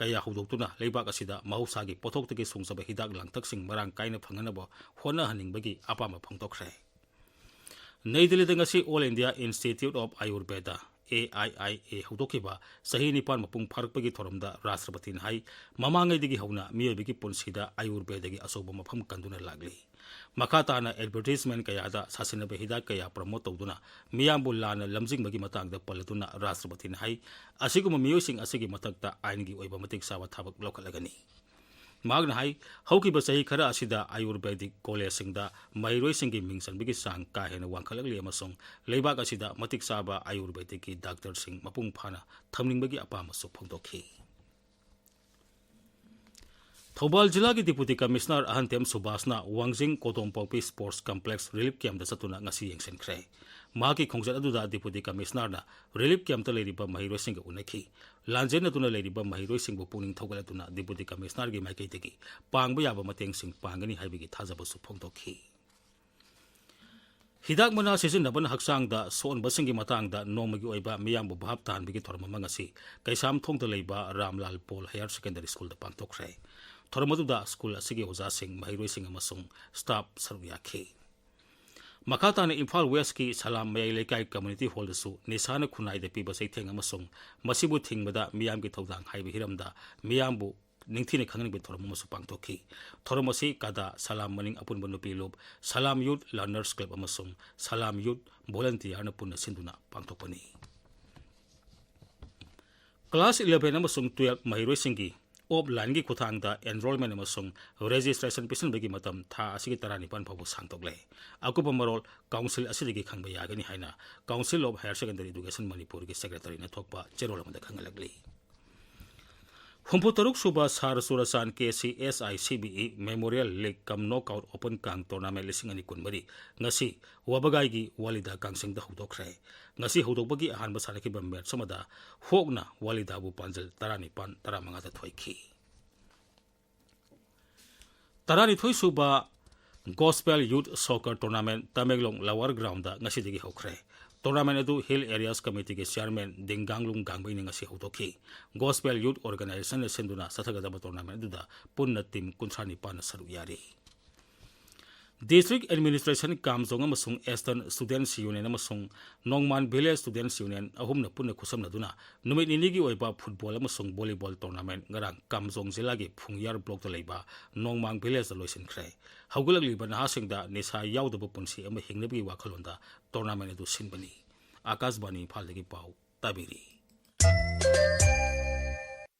ꯀꯌꯥ ꯍꯧꯗꯣꯛꯇꯨꯅ ꯂꯩꯕꯥꯛ ꯑꯁꯤꯗ ꯃꯍꯧꯁꯥꯒꯤ ꯄꯣꯠꯊꯣꯛꯇꯒꯤ ꯁꯨꯡꯖꯕ ꯍꯤꯗꯥꯛ ꯂꯥꯡꯊꯛꯁꯤꯡ ꯃꯔꯥꯡ ꯀꯥꯏꯅ ꯐꯪꯅꯅꯕ ꯍꯣꯠꯅꯍꯟꯅꯤꯡꯕꯒꯤ ꯑꯄꯥꯝꯕ ꯐꯣꯡꯗꯣꯛꯈ꯭ꯔꯦ꯫ ꯅꯩ ꯗꯤꯜꯂꯤꯗ ꯉꯁꯤ All India Institute of Ayurveda, A I I A, ꯍꯧꯗꯣꯛꯈꯤꯕ ꯆꯍꯤ ꯅꯤꯄꯥꯟ ꯃꯄꯨꯡ ꯐꯥꯔꯛꯄꯒꯤ ꯊꯧꯔꯝꯗ ꯔꯥꯁꯇ꯭ꯔꯄꯇꯤꯅ ꯍꯥꯏ, ꯃꯃꯥꯡꯉꯩꯗꯒꯤ ꯍꯧꯅ ꯃꯤꯑꯣꯏꯕꯒꯤ ꯄꯨꯟꯁꯤꯗ ꯑꯌꯨꯔꯕꯦꯗꯒꯤ ꯑꯆꯧꯕ ꯃꯐꯝ ꯀꯟꯗꯨꯅ ꯂꯥꯛꯂꯤ꯫ ꯃꯈꯥ ꯇꯥꯅ ꯑꯦꯗꯚꯔꯇꯤꯖꯃꯦꯟ ꯀꯌꯥꯗ ꯁꯥꯁꯤꯟꯅꯕ ꯍꯤꯗꯥꯛ ꯀꯌꯥ ꯄ꯭ꯔꯃꯣꯠ ꯇꯧꯗꯨꯅ ꯃꯤꯌꯥꯝꯕꯨ ꯂꯥꯟꯅ ꯂꯝꯖꯤꯡꯕꯒꯤ ꯃꯇꯥꯡꯗ ꯄꯜꯂꯗꯨꯅ ꯔꯥꯁꯇ꯭ꯔꯄꯇꯤꯅ ꯍꯥꯏ, ꯑꯁꯤꯒꯨꯝꯕ ꯃꯤꯑꯣꯏꯁꯤꯡ ꯑꯁꯤꯒꯤ ꯃꯊꯛꯇ ꯑꯥꯏꯟꯒꯤ ꯑꯣꯏꯕ ꯃꯇꯤꯛ ꯆꯥꯕ ꯊꯕꯛ ꯂꯧꯈꯠꯂꯒꯅꯤ꯫ ꯃꯍꯥꯛꯅ ꯍꯥꯏ, ꯍꯧꯈꯤꯕ ꯆꯍꯤ ꯈꯔ ꯑꯁꯤꯗ ꯑꯌꯨꯔꯕꯦꯗꯤꯛ ꯀꯣꯂꯦꯖꯁꯤꯡꯗ ꯃꯍꯩꯔꯣꯏꯁꯤꯡꯒꯤ ꯃꯤꯡ ꯆꯟꯕꯒꯤ ꯆꯥꯡ ꯀꯥ ꯍꯦꯟꯅ ꯋꯥꯡꯈꯠꯂꯛꯂꯤ ꯑꯃꯁꯨꯡ ꯂꯩꯕꯥꯛ ꯑꯁꯤꯗ ꯃꯇꯤꯛ ꯆꯥꯕ ꯑꯌꯨꯔꯕꯦꯗꯤꯛꯀꯤ ꯗꯥꯛꯇꯔꯁꯤꯡ ꯃꯄꯨꯡ ꯐꯥꯅ ꯊꯝꯅꯤꯡꯕꯒꯤ ꯑꯄꯥꯝꯕꯁꯨ ꯐꯣꯡꯗꯣꯛꯈꯤ꯫ ꯊꯧꯕꯥꯜ ꯖꯤꯂꯥꯒꯤ ꯗꯤꯄꯨꯇꯤ ꯀꯃꯤꯁꯅꯔ ꯑꯍꯟꯊꯦꯝ ꯁꯨꯕꯥꯁꯅ ꯋꯥꯡꯖꯤꯡ ꯀꯣꯗꯣꯝꯄꯣꯛꯄꯤ ꯁ꯭ꯄꯣꯔꯠꯁ ꯀꯝꯄ꯭ꯂꯦꯛꯁ ꯔꯤꯂꯤꯐ ꯀꯦꯝꯞꯇ ꯆꯠꯇꯨꯅ ꯉꯁꯤ ꯌꯦꯡꯁꯤꯟꯈ꯭ꯔꯦ꯫ ꯃꯍꯥꯛꯀꯤ ꯈꯣꯡꯆꯠ ꯑꯗꯨꯗ ꯗꯤꯄꯨꯇꯤ ꯀꯃꯤꯁꯅꯔꯅ ꯔꯤꯂꯤꯐ ꯀꯦꯝꯞꯇ ꯂꯩꯔꯤꯕ ꯃꯍꯩꯔꯣꯏꯁꯤꯡꯒ ꯎꯅꯈꯤ꯫ ꯂꯥꯟꯖꯦꯟꯅꯗꯨꯅ ꯂꯩꯔꯤꯕ ꯃꯍꯩꯔꯣꯏꯁꯤꯡꯕꯨ ꯄꯨꯛꯅꯤꯡ ꯊꯧꯒꯠꯂꯗꯨꯅ ꯗꯤꯄꯨꯇꯤ ꯀꯃꯤꯁꯅꯔꯒꯤ ꯃꯥꯏꯀꯩꯗꯒꯤ ꯄꯥꯡꯕ ꯌꯥꯕ ꯃꯇꯦꯡꯁꯤꯡ ꯄꯥꯡꯒꯅꯤ ꯍꯥꯏꯕꯒꯤ ꯊꯥꯖꯕꯁꯨ ꯐꯣꯡꯗꯣꯛꯈꯤ꯫ ꯍꯤꯗꯥꯛ ꯃꯅꯥ ꯁꯤꯖꯤꯟꯅꯕꯅ ꯍꯛꯆꯥꯡꯗ ꯁꯣꯛꯍꯟꯕꯁꯤꯡꯒꯤ ꯃꯇꯥꯡꯗ ꯅꯣꯡꯃꯒꯤ ꯑꯣꯏꯕ ꯃꯤꯌꯥꯝꯕꯨ ꯚꯥꯞ ꯇꯥꯍꯟꯕꯒꯤ ꯊꯧꯔꯝ ꯑꯃ ꯉꯁꯤ ꯀꯩꯁꯥꯝꯊꯣꯡꯗ ꯂꯩꯕ ꯔꯥꯝꯂꯥꯜ ꯄꯣꯜ ꯍꯥꯌꯔ ꯁꯦꯀꯦꯟꯗꯔꯤ ꯁ꯭ꯀꯨꯜꯗ ꯄꯥꯡꯊꯣꯛꯈ꯭ꯔꯦ꯫ ꯊꯧꯔꯝ ꯑꯗꯨꯗ ꯁ꯭ꯀꯨꯜ ꯑꯁꯤꯒꯤ ꯑꯣꯖꯥꯁꯤꯡ, ꯃꯍꯩꯔꯣꯏꯁꯤꯡ ꯑꯃꯁꯨꯡ ꯁ꯭ꯇꯥꯐ ꯁꯔꯨꯛ ꯌꯥꯈꯤ꯫ ꯃꯈꯥ ꯇꯥꯅ ꯏꯝꯐꯥꯜ ꯋꯦꯁꯀꯤ ꯁꯂꯥꯝ ꯃꯌꯥꯏ ꯂꯩꯀꯥꯏ ꯀꯝꯃ꯭ꯌꯨꯅꯤꯇꯤ ꯍꯣꯜꯗꯁꯨ ꯅꯤꯁꯥꯅ ꯈꯨꯟꯅꯥꯏꯗ ꯄꯤꯕ ꯆꯩꯊꯦꯡ ꯑꯃꯁꯨꯡ ꯃꯁꯤꯕꯨ ꯊꯤꯡꯕꯗ ꯃꯤꯌꯥꯝꯒꯤ ꯊꯧꯗꯥꯡ ꯍꯥꯏꯕ ꯍꯤꯔꯝꯗ ꯃꯤꯌꯥꯝꯕꯨ ꯅꯤꯡꯊꯤꯅ ꯈꯪꯍꯟꯅꯤꯡꯕꯒꯤ ꯊꯧꯔꯝ ꯑꯃꯁꯨ ꯄꯥꯡꯊꯣꯛꯈꯤ꯫ ꯊꯧꯔꯝ ꯑꯁꯤ ꯀꯗꯥ, ꯁꯂꯥꯝ ꯃꯅꯤꯡ ꯑꯄꯨꯟꯕ ꯅꯨꯄꯤ ꯂꯨꯞ, ꯁꯂꯥꯝ ꯌꯨꯠ ꯂꯔꯅꯔꯁ ꯀ꯭ꯂꯕ ꯑꯃꯁꯨꯡ ꯁꯂꯥꯝ ꯌꯨꯠ ꯚꯣꯂꯟꯇꯤꯌꯥꯔꯅ ꯄꯨꯟꯅ ꯁꯤꯟꯗꯨꯅ ꯄꯥꯡꯊꯣꯛꯄꯅꯤ꯫ ꯀ꯭ꯂꯥꯁ ꯏꯂꯦꯚꯦꯟ ꯑꯃꯁꯨꯡ ꯇꯨꯌꯦꯜꯐ ꯃꯍꯩꯔꯣꯏꯁꯤꯡꯒꯤ ꯑꯣꯞꯂꯥꯏꯟꯒꯤ ꯈꯨꯠꯊꯥꯡꯗ ꯑꯦꯟꯔꯣꯜꯃꯦꯟ ꯑꯃꯁꯨꯡ ꯔꯦꯖꯤꯁꯇ꯭ꯔꯦꯁꯟ ꯄꯤꯁꯤꯟꯕꯒꯤ ꯃꯇꯝ ꯊꯥ ꯑꯁꯤꯒꯤ ꯇꯔꯥꯅꯤꯄꯥꯟ ꯐꯥꯎꯕ ꯁꯥꯡꯗꯣꯛꯂꯦ꯫ ꯑꯀꯨꯞꯄ ꯃꯔꯣꯜ ꯀꯥꯎꯟꯁꯤꯜ ꯑꯁꯤꯗꯒꯤ ꯈꯪꯕ ꯌꯥꯒꯅꯤ ꯍꯥꯏꯅ Council of Higher Secondary Education ꯃꯅꯤꯄꯨꯔꯒꯤ ꯁꯦꯀ꯭ꯔꯦꯇꯔꯤꯅ ꯊꯣꯛꯄ ꯆꯦꯔꯣꯜ ꯑꯃꯗ ꯈꯪꯍꯜꯂꯛꯂꯤ꯫ ꯍꯨꯝꯐꯨꯇꯔꯨꯛ ꯁꯨꯕ ꯁꯥꯔ ꯆꯨꯔꯆꯥꯟ K C S I C B E memorial league cum knock out open ꯀꯥꯡ ꯇꯣꯔꯅꯥꯃꯦꯟ ꯂꯤꯁꯤꯡ ꯑꯅꯤ ꯀꯨꯟꯃꯔꯤ ꯉꯁꯤ ꯋꯥꯕꯒꯥꯏꯒꯤ ꯋꯥꯂꯤꯗꯥ ꯀꯥꯡꯁꯪꯗ ꯍꯧꯗꯣꯛꯈ꯭ꯔꯦ꯫ ꯉꯁꯤ ꯍꯧꯗꯣꯛꯄꯒꯤ ꯑꯍꯥꯟꯕ ꯁꯥꯟꯅꯈꯤꯕ ꯃꯦꯠꯆ ꯑꯃꯗ ꯍꯣꯛꯅ ꯋꯥꯂꯤꯗꯥꯕꯨ ꯄꯥꯟꯖꯜ ꯇꯔꯥꯅꯤꯄꯥꯟ ꯇꯔꯥꯃꯉꯥꯗ ꯊꯣꯏꯈꯤ꯫ ꯇꯔꯥꯅꯤꯊꯣꯏ ꯁꯨꯕ Gospel Youth Soccer Tournament Tamenglong Lower Ground ꯗ ꯉꯁꯤꯗꯒꯤ ꯍꯧꯈ꯭ꯔꯦ꯫ Tournament ꯑꯗꯨ Hill Areas Committee ꯒꯤ Chairman ꯗꯤꯡꯒꯥꯡꯂꯨꯡ ꯒꯥꯡꯕꯩꯅ ꯉꯁꯤ ꯍꯧꯗꯣꯛꯈꯤ꯫ Gospel Youth Organization ꯅ ꯁꯤꯟꯗꯨꯅ ꯆꯠꯊꯒꯗꯕ tournament ꯑꯗꯨꯗ ꯄꯨꯟꯅ team ꯀꯨꯟꯊ꯭ꯔꯥ ꯅꯤꯄꯥꯟꯅ ꯁꯔꯨꯛ ꯌꯥꯔꯤ꯫ District Administration ꯀꯥꯝꯖꯣꯡ ꯑꯃꯁꯨꯡ Eastern Students Union ꯑꯃꯁꯨꯡ ꯅꯣꯡꯃꯥꯟ Village Students Union ꯑꯍꯨꯝꯅ ꯄꯨꯟꯅ ꯈꯨꯠꯁꯝꯅꯗꯨꯅ ꯅꯨꯃꯤꯠ ꯅꯤꯅꯤꯒꯤ ꯑꯣꯏꯕ football ꯑꯃꯁꯨꯡ volleyball tournament ꯉꯔꯥꯡ ꯀꯥꯝꯖꯣꯡ ꯖꯤꯂꯥꯒꯤ ꯐꯨꯡꯌꯥꯔ block ꯇ ꯂꯩꯕ ꯅꯣꯡꯃꯥꯡ Village ꯇ ꯂꯣꯏꯁꯤꯟꯈ꯭ꯔꯦ꯫ ꯍꯧꯒꯠꯂꯛꯂꯤꯕ ꯅꯍꯥꯁꯤꯡꯗ ꯅꯤꯁꯥ ꯌꯥꯎꯗꯕ ꯄꯨꯟꯁꯤ ꯑꯃ ꯍꯤꯡꯅꯕꯒꯤ ꯋꯥꯈꯜꯂꯣꯟꯗ tournament ꯑꯗꯨ ꯁꯤꯟꯕꯅꯤ꯫ ꯑꯥꯀꯥꯁꯕꯥꯅꯤ ꯏꯝꯐꯥꯜꯗꯒꯤ ꯄꯥꯎ ꯇꯥꯕꯤꯔꯤ꯫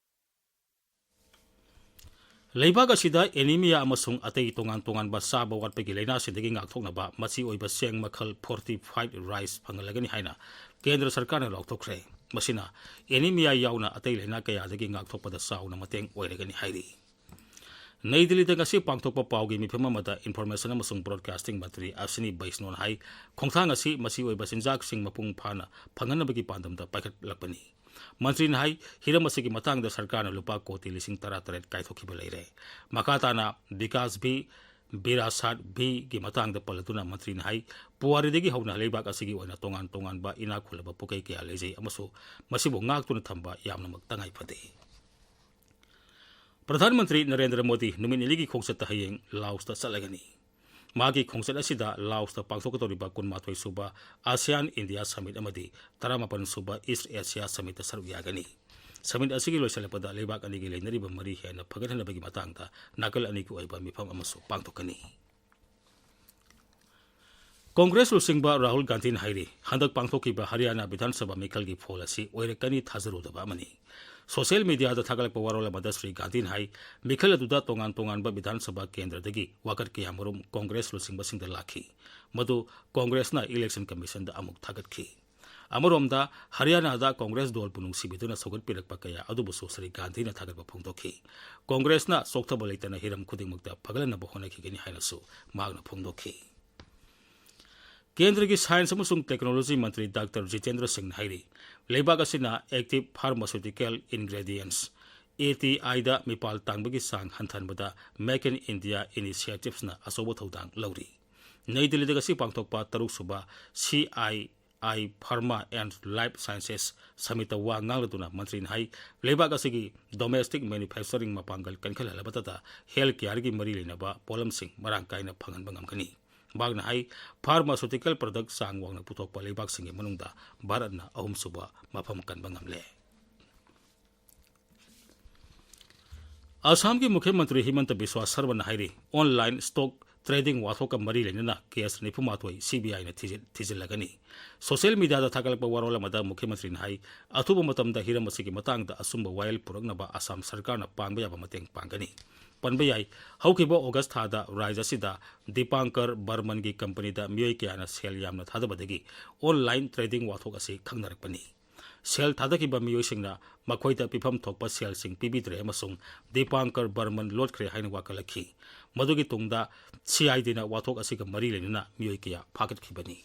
ꯂꯩꯕꯥꯛ ꯑꯁꯤꯗ anemia ꯑꯃꯁꯨꯡ ꯑꯇꯩ ꯇꯣꯉꯥꯟ ꯇꯣꯉꯥꯟꯕ ꯆꯥꯕ ꯋꯥꯠꯄꯒꯤ ꯂꯥꯏꯅꯥꯁꯤꯡꯗꯒꯤ ꯉꯥꯛꯊꯣꯛꯅꯕ ꯃꯆꯤ ꯑꯣꯏꯕ ꯆꯦꯡ ꯃꯈꯜ fortified rice ꯐꯪꯍꯜꯂꯒꯅꯤ ꯍꯥꯏꯅ ꯀꯦꯟꯗ꯭ꯔ ꯁꯔꯀꯥꯔꯅ ꯂꯥꯎꯊꯣꯛꯈ꯭ꯔꯦ꯫ ꯃꯁꯤꯅ anemia ꯌꯥꯎꯅ ꯑꯇꯩ ꯂꯥꯏꯅꯥ ꯀꯌꯥꯗꯒꯤ ꯉꯥꯛꯊꯣꯛꯄꯗ ꯆꯥꯎꯅ ꯃꯇꯦꯡ ꯑꯣꯏꯔꯒꯅꯤ ꯍꯥꯏꯔꯤ꯫ ꯅꯩ ꯗꯤꯜꯂꯤꯗ ꯉꯁꯤ ꯄꯥꯡꯊꯣꯛꯄ ꯄꯥꯎꯒꯤ ꯃꯤꯐꯝ ꯑꯃꯗ Information ꯑꯃꯁꯨꯡ Broadcasting ꯃꯟꯇ꯭ꯔꯤ ꯑꯁ꯭ꯋꯤꯅꯤ ꯕꯩꯁꯅꯣꯅ ꯍꯥꯏ, ꯈꯣꯡꯊꯥꯡ ꯑꯁꯤ ꯃꯆꯤ ꯑꯣꯏꯕ ꯆꯤꯟꯖꯥꯛꯁꯤꯡ ꯃꯄꯨꯡ ꯐꯥꯅ ꯐꯪꯍꯟꯅꯕꯒꯤ ꯄꯥꯟꯗꯝꯗ ꯄꯥꯏꯈꯠꯂꯛꯄꯅꯤ꯫ ꯃꯟꯇ꯭ꯔꯤꯅ ꯍꯥꯏ, ꯍꯤꯔꯝ ꯑꯁꯤꯒꯤ ꯃꯇꯥꯡꯗ ꯁꯔꯀꯥꯔꯅ ꯂꯨꯄꯥ ꯀꯣꯇꯤ ꯂꯤꯁꯤꯡ ꯇꯔꯥꯇꯔꯦꯠ ꯀꯥꯏꯊꯣꯛꯈꯤꯕ ꯂꯩꯔꯦ꯫ ꯃꯈꯥ ꯇꯥꯅ ꯕꯤꯀꯥꯁ ꯚꯤ, ꯕꯤꯔꯥꯁꯥꯠ ꯚꯤꯒꯤ ꯃꯇꯥꯡꯗ ꯄꯜꯂꯗꯨꯅ ꯃꯟꯇ꯭ꯔꯤꯅ ꯍꯥꯏ, ꯄꯨꯋꯥꯔꯤꯗꯒꯤ ꯍꯧꯅ ꯂꯩꯕꯥꯛ ꯑꯁꯤꯒꯤ ꯑꯣꯏꯅ ꯇꯣꯉꯥꯟ ꯇꯣꯉꯥꯟꯕ ꯏꯅꯥꯛ ꯈꯨꯜꯂꯕ ꯄꯣꯠꯀꯩ ꯀꯌꯥ ꯂꯩꯖꯩ ꯑꯃꯁꯨ ꯃꯁꯤꯕꯨ ꯉꯥꯛꯇꯨꯅ ꯊꯝꯕ ꯌꯥꯝꯅꯃꯛ ꯇꯉꯥꯏ ꯐꯗꯦ꯫ ꯄ꯭ꯔꯙꯥꯟ ꯃꯟꯇ꯭ꯔꯤ ꯅꯔꯦꯟꯗ꯭ꯔ ꯃꯣꯗꯤ ꯅꯨꯃꯤꯠ ꯅꯤꯅꯤꯒꯤ ꯈꯣꯡꯆꯠꯇ ꯍꯌꯦꯡ ꯂꯥꯎꯁꯇ ꯆꯠꯂꯒꯅꯤ꯫ ꯃꯥꯒꯤ ꯈꯣꯡꯆꯠ ꯑꯁꯤꯗ ꯂꯥꯎꯁꯇ ꯄꯥꯡꯊꯣꯛꯀꯗꯧꯔꯤꯕ ꯀꯨꯟꯃꯥꯊꯣꯏ ꯁꯨꯕ ASEAN India Summit ꯑꯃꯗꯤ ꯇꯔꯥꯃꯥꯄꯟ ꯁꯨꯕ East Asia Summit ꯇ ꯁꯔꯨꯛ ꯌꯥꯒꯅꯤ꯫ Summit ꯑꯁꯤꯒꯤ ꯂꯣꯏꯁꯤꯜꯂꯛꯄꯗ ꯂꯩꯕꯥꯛ ꯑꯅꯤꯒꯤ ꯂꯩꯅꯔꯤꯕ ꯃꯔꯤ ꯍꯦꯟꯅ ꯐꯒꯠꯍꯟꯅꯕꯒꯤ ꯃꯇꯥꯡꯗ ꯅꯥꯀꯜ ꯑꯅꯤꯒꯤ ꯑꯣꯏꯕ ꯃꯤꯐꯝ ꯑꯃꯁꯨ ꯄꯥꯡꯊꯣꯛꯀꯅꯤ꯫ ꯀꯣꯡꯒ꯭ꯔꯦꯁ ꯂꯨꯆꯤꯡꯕ ꯔꯥꯍꯨꯜ ꯒꯥꯟꯙꯤꯅ ꯍꯥꯏꯔꯤ, ꯍꯟꯗꯛ ꯄꯥꯡꯊꯣꯛꯈꯤꯕ ꯍꯔꯤꯌꯥꯅꯥ ꯕꯤꯙꯥꯟ ꯁꯚꯥ ꯃꯤꯈꯜꯒꯤ ꯐꯣꯜ ꯑꯁꯤ ꯑꯣꯏꯔꯛꯀꯅꯤ ꯊꯥꯖꯔꯨꯗꯕ ꯑꯃꯅꯤ꯫ ꯁꯣꯁꯤꯌꯦꯜ ꯃꯤꯗꯤꯌꯥꯗ ꯊꯥꯒꯠꯂꯛꯄ ꯋꯥꯔꯣꯜ ꯑꯃꯗ ꯁ꯭ꯔꯤ ꯒꯥꯟꯙꯤꯅ ꯍꯥꯏ, ꯃꯤꯈꯜ ꯑꯗꯨꯗ ꯇꯣꯉꯥꯟ ꯇꯣꯉꯥꯟꯕ ꯕꯤꯙꯥꯟ ꯁꯚꯥ ꯀꯦꯟꯗ꯭ꯔꯗꯒꯤ ꯋꯥꯀꯠ ꯀꯌꯥ ꯃꯔꯨꯝ ꯀꯣꯡꯒ꯭ꯔꯦꯁ ꯂꯨꯆꯤꯡꯕꯁꯤꯡꯗ ꯂꯥꯛꯈꯤ, ꯃꯗꯨ ꯀꯣꯡꯒ꯭ꯔꯦꯁꯅ Election Commissionꯗ ꯑꯃꯨꯛ ꯊꯥꯒꯠꯈꯤ꯫ ꯑꯃꯔꯣꯝꯗ, ꯍꯔꯤꯌꯥꯅꯥꯗ ꯀꯣꯡꯒ꯭ꯔꯦꯁ ꯗꯣꯜꯕꯨ ꯅꯨꯡꯁꯤꯕꯤꯗꯨꯅ ꯁꯧꯒꯠꯄꯤꯔꯛꯄ ꯀꯌꯥ ꯑꯗꯨꯕꯨꯁꯨ ꯁ꯭ꯔꯤ ꯒꯥꯟꯙꯤꯅ ꯊꯥꯒꯠꯄ ꯐꯣꯡꯗꯣꯛꯈꯤ꯫ ꯀꯣꯡꯒ꯭ꯔꯦꯁꯅ ꯆꯣꯛꯊꯕ ꯂꯩꯇꯅ ꯍꯤꯔꯝ ꯈꯨꯗꯤꯡꯃꯛꯇ ꯐꯒꯠꯍꯟꯅꯕ ꯍꯣꯠꯅꯈꯤꯒꯅꯤ ꯍꯥꯏꯅꯁꯨ ꯃꯍꯥꯛꯅ ꯐꯣꯡꯗꯣꯛꯈꯤ꯫ ꯀꯦꯟꯗ꯭ꯔꯒꯤ Science ꯑꯃꯁꯨꯡ Technology ꯃꯟꯇ꯭ꯔꯤ ꯗꯥꯛꯇꯔ ꯖꯤꯇꯦꯟꯗ꯭ꯔ ꯁꯤꯡꯅ ꯍꯥꯏꯔꯤ, ꯂꯩꯕꯥꯛ ꯑꯁꯤꯅ active pharmaceutical ingredients, A T ꯑꯥꯏꯗ ꯃꯤꯄꯥꯜ ꯇꯥꯡꯕꯒꯤ ꯆꯥꯡ ꯍꯟꯊꯍꯟꯕꯗ Make in India Initiativeꯅ ꯑꯆꯧꯕ ꯊꯧꯗꯥꯡ ꯂꯧꯔꯤ꯫ ꯅꯩ ꯗꯤꯜꯂꯤꯗ ꯉꯁꯤ ꯄꯥꯡꯊꯣꯛꯄ ꯇꯔꯨꯛꯁꯨꯕ C I I Pharma and Life Sciences Summitꯇ ꯋꯥ ꯉꯥꯡꯂꯗꯨꯅ ꯃꯟꯇ꯭ꯔꯤꯅ ꯍꯥꯏ, ꯂꯩꯕꯥꯛ ꯑꯁꯤꯒꯤ domestic manufacturing ꯃꯄꯥꯡꯒꯜ ꯀꯟꯈꯠꯍꯜꯂꯕꯇꯗ health careꯒꯤ ꯃꯔꯤ ꯂꯩꯅꯕ ꯄꯣꯠꯂꯝꯁꯤꯡ ꯃꯔꯥꯡ ꯀꯥꯏꯅ ꯐꯪꯍꯟꯕ ꯉꯝꯒꯅꯤ꯫ ꯃꯍꯥꯛꯅ ꯍꯥꯏ, pharmaceutical product ꯆꯥꯡ ꯋꯥꯡꯅ ꯄꯨꯊꯣꯛꯄ ꯂꯩꯕꯥꯛꯁꯤꯡꯒꯤ ꯃꯅꯨꯡꯗ ꯚꯥꯔꯠꯅ ꯑꯍꯨꯝꯁꯨꯕ ꯃꯐꯝ ꯀꯟꯕ ꯉꯝꯂꯦ꯫ ꯑꯁꯥꯝꯒꯤ ꯃꯨꯈ꯭ꯌ ꯃꯟꯇ꯭ꯔꯤ ꯍꯤꯃꯟꯇ ꯕꯤꯁ꯭ꯋꯥ ꯁꯔꯃꯅ ꯍꯥꯏꯔꯤ, online stock trading ꯋꯥꯊꯣꯛꯀ ꯃꯔꯤ ꯂꯩꯅꯅ case ꯅꯤꯐꯨ ꯃꯥꯊꯣꯏ ꯁꯤ ꯕꯤ ꯑꯥꯏꯅ ꯊꯤꯖꯤꯜ-, ꯊꯤꯖꯤꯜꯂꯒꯅꯤ꯫ Social mediaꯗ ꯊꯥꯒꯠꯂꯛꯄ ꯋꯥꯔꯣꯜ ꯑꯃꯗ ꯃꯨꯈ꯭ꯌ ꯃꯟꯇ꯭ꯔꯤꯅ ꯍꯥꯏ, ꯑꯊꯨꯕ ꯃꯇꯝꯗ ꯍꯤꯔꯝ ꯑꯁꯤꯒꯤ ꯃꯇꯥꯡꯗ ꯑꯆꯨꯝꯕ ꯋꯥꯌꯦꯜ ꯄꯨꯔꯛꯅꯕ ꯑꯁꯥꯝ ꯁꯔꯀꯥꯔꯅ ꯄꯥꯡꯕ ꯌꯥꯕ ꯃꯇꯦꯡ ꯄꯥꯡꯒꯅꯤ꯫ ꯄꯟꯕ ꯌꯥꯏ, ꯍꯧꯈꯤꯕ August ꯊꯥꯗ ꯔꯥꯖ꯭ꯌ ꯑꯁꯤꯗ ꯗꯤꯄꯥꯡꯀꯔ ꯕꯔꯃꯟꯒꯤ ꯀꯝꯄꯅꯤꯗ ꯃꯤꯑꯣꯏ ꯀꯌꯥꯅ ꯁꯦꯜ ꯌꯥꯝꯅ ꯊꯥꯗꯕꯗꯒꯤ online trading ꯋꯥꯊꯣꯛ ꯑꯁꯤ ꯈꯪꯅꯔꯛꯄꯅꯤ꯫ ꯁꯦꯜ ꯊꯥꯗꯈꯤꯕ ꯃꯤꯑꯣꯏꯁꯤꯡꯅ ꯃꯈꯣꯏꯗ ꯄꯤꯐꯝ ꯊꯣꯛꯄ ꯁꯦꯜꯁꯤꯡ ꯄꯤꯕꯤꯗ꯭ꯔꯦ ꯑꯃꯁꯨꯡ ꯗꯤꯄꯥꯡꯀꯔ ꯕꯔꯃꯟ ꯂꯣꯠꯈ꯭ꯔꯦ ꯍꯥꯏꯅ ꯋꯥꯀꯠꯂꯛꯈꯤ꯫ ꯃꯗꯨꯒꯤ ꯇꯨꯡꯗ ꯁꯤ ꯑꯥꯏ ꯗꯤꯅ ꯋꯥꯊꯣꯛ ꯑꯁꯤꯒ ꯃꯔꯤ ꯂꯩꯅꯅ ꯃꯤꯑꯣꯏ ꯀꯌꯥ ꯐꯥꯒꯠꯈꯤꯕꯅꯤ꯫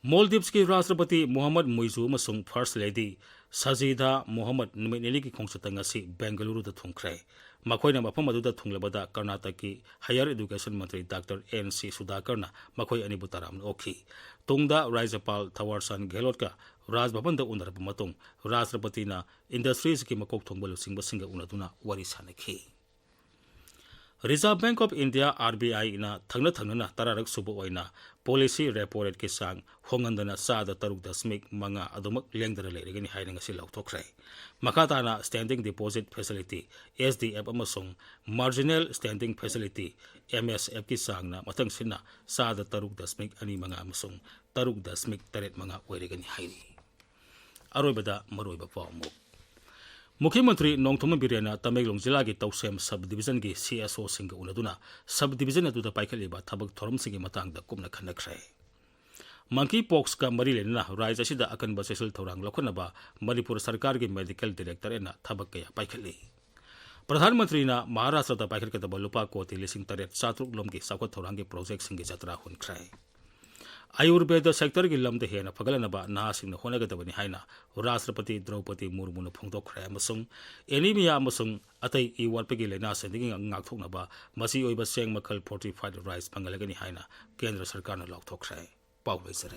ꯃꯣꯜꯗꯤꯞꯁꯀꯤ ꯔꯥꯁꯇ꯭ꯔꯄꯇꯤ ꯃꯣꯍꯝꯃꯗ ꯃꯨꯏꯖꯨ ꯑꯃꯁꯨꯡ First Lady ꯁꯖꯤꯗꯥ ꯃꯣꯍꯝꯃꯗ ꯅꯨꯃꯤꯠ ꯅꯤꯅꯤꯒꯤ ꯈꯣꯡꯆꯠꯇ ꯉꯁꯤ ꯕꯦꯡꯒꯂꯨꯔꯨꯗ ꯊꯨꯡꯈ꯭ꯔꯦ꯫ ꯃꯈꯣꯏꯅ ꯃꯐꯝ ꯑꯗꯨꯗ ꯊꯨꯡꯂꯕꯗ ꯀꯔꯅꯥꯇꯀꯀꯤ Higher Education ꯃꯟꯇ꯭ꯔꯤ ꯗꯥꯛꯇꯔ ꯑꯦꯟ ꯁꯤ ꯁꯨꯙꯥꯀꯔꯅ ꯃꯈꯣꯏ ꯑꯅꯤꯕꯨ ꯇꯔꯥꯝꯅ ꯑꯣꯛꯈꯤ꯫ ꯇꯨꯡꯗ ꯔꯥꯖ꯭ꯌꯄꯥꯜ ꯊꯋꯥꯔꯆꯥꯟ ꯒꯦꯍꯂꯣꯠꯀ ꯔꯥꯖ ꯚꯕꯟꯗ ꯎꯅꯔꯕ ꯃꯇꯨꯡ, ꯔꯥꯁꯇ꯭ꯔꯄꯇꯤꯅ industries ꯀꯤ ꯃꯀꯣꯛ ꯊꯣꯡꯕ ꯂꯨꯆꯤꯡꯕꯁꯤꯡꯒ ꯎꯅꯗꯨꯅ ꯋꯥꯔꯤ ꯁꯥꯅꯈꯤ꯫ Reserve Bank of India, R B I ꯅ ꯊꯪꯅ ꯊꯪꯅꯅ ꯇꯔꯥꯔꯛ ꯁꯨꯕ ꯑꯣꯏꯅ policy repo rate ꯀꯤ ꯆꯥꯡ ꯍꯣꯡꯍꯟꯗꯅ ꯆꯥꯗ ꯇꯔꯨꯛ ꯗꯁꯃꯤꯛ ꯃꯉꯥ ꯑꯗꯨꯃꯛ ꯂꯦꯡꯗꯅ ꯂꯩꯔꯒꯅꯤ ꯍꯥꯏꯅ ꯉꯁꯤ ꯂꯥꯎꯊꯣꯛꯈ꯭ꯔꯦ꯫ ꯃꯈꯥ ꯇꯥꯅ Standing Deposit Facility, S D F, ꯑꯃꯁꯨꯡ Marginal Standing Facility, M S F, ꯀꯤ ꯆꯥꯡꯅ ꯃꯊꯪꯁꯤꯠꯅ ꯆꯥꯗ ꯇꯔꯨꯛ ꯗꯁꯃꯤꯛ ꯑꯅꯤ ꯃꯉꯥ ꯑꯃꯁꯨꯡ ꯇꯔꯨꯛ ꯗꯁꯃꯤꯛ ꯇꯔꯦꯠ ꯃꯉꯥ ꯑꯣꯏꯔꯒꯅꯤ ꯍꯥꯏꯔꯤ꯫ ꯑꯔꯣꯏꯕꯗ ꯃꯔꯨꯑꯣꯏꯕ ꯄꯥꯎ ꯑꯃꯨꯛ꯫ ꯃꯨꯈ꯭ꯌ ꯃꯟꯇ꯭ꯔꯤ ꯅꯣꯡꯊꯣꯝꯕꯝ ꯕꯤꯔꯦꯟꯅ ꯇꯃꯦꯡꯂꯣꯡ ꯖꯤꯂꯥꯒꯤ ꯇꯧꯁꯦꯝ sub division ꯒꯤ C S O ꯁꯤꯡꯒ ꯎꯅꯗꯨꯅ sub division ꯑꯗꯨꯗ ꯄꯥꯏꯈꯠꯂꯤꯕ ꯊꯕꯛ ꯊꯧꯔꯝꯁꯤꯡꯒꯤ ꯃꯇꯥꯡꯗ ꯀꯨꯞꯅ ꯈꯟꯅꯈ꯭ꯔꯦ꯫ Monkeypox ꯀ ꯃꯔꯤ ꯂꯩꯅꯅ ꯔꯥꯖ꯭ꯌ ꯑꯁꯤꯗ ꯑꯀꯟꯕ ꯆꯦꯛꯁꯤꯜ ꯊꯧꯔꯥꯡ ꯂꯧꯈꯠꯅꯕ ꯃꯅꯤꯄꯨꯔ ꯁꯔꯀꯥꯔꯒꯤ medical directorate ꯅ ꯊꯕꯛ ꯀꯌꯥ ꯄꯥꯏꯈꯠꯂꯤ꯫ ꯄ꯭ꯔꯙꯥꯟ ꯃꯟꯇ꯭ꯔꯤꯅ ꯃꯍꯥꯔꯥꯁꯇ꯭ꯔꯗ ꯄꯥꯏꯈꯠꯀꯗꯕ ꯂꯨꯄꯥ ꯀꯣꯇꯤ ꯂꯤꯁꯤꯡ ꯇꯔꯦꯠ ꯆꯥꯇ꯭ꯔꯨꯛ ꯂꯣꯝꯒꯤ ꯆꯥꯎꯈꯠ ꯊꯧꯔꯥꯡꯒꯤ project ꯁꯤꯡꯒꯤ ꯖꯇ꯭ꯔꯥ ꯍꯨꯟꯈ꯭ꯔꯦ꯫ ꯑꯌꯨꯔꯕꯦꯗ ꯁꯦꯛꯇꯔꯒꯤ ꯂꯝꯗ ꯍꯦꯟꯅ ꯐꯒꯠꯂꯅꯕ ꯅꯍꯥꯁꯤꯡꯅ ꯍꯣꯠꯅꯒꯗꯕꯅꯤ ꯍꯥꯏꯅ ꯔꯥꯁꯇ꯭ꯔꯄꯇꯤ ꯗ꯭ꯔꯧꯄꯗꯤ ꯃꯨꯔꯃꯨꯅ ꯐꯣꯡꯗꯣꯛꯈ꯭ꯔꯦ ꯑꯃꯁꯨꯡ ꯑꯦꯅꯤꯃꯤꯌꯥ ꯑꯃꯁꯨꯡ ꯑꯇꯩ ꯏ ꯋꯥꯠꯄꯒꯤ ꯂꯥꯏꯅꯥꯁꯤꯡꯗꯒꯤ ꯉꯥꯛꯊꯣꯛꯅꯕ ꯃꯆꯤ ꯑꯣꯏꯕ ꯆꯦꯡ ꯃꯈꯜ ꯐꯣꯔꯇꯤꯐꯥꯏꯗ ꯔꯥꯏꯁ ꯐꯪꯍꯜꯂꯒꯅꯤ ꯍꯥꯏꯅ ꯀꯦꯟꯗ꯭ꯔ ꯁꯔꯀꯥꯔꯅ ꯂꯥꯎꯊꯣꯛꯈ꯭ꯔꯦ꯫ ꯄꯥꯎ ꯂꯣꯏꯖꯔꯦ꯫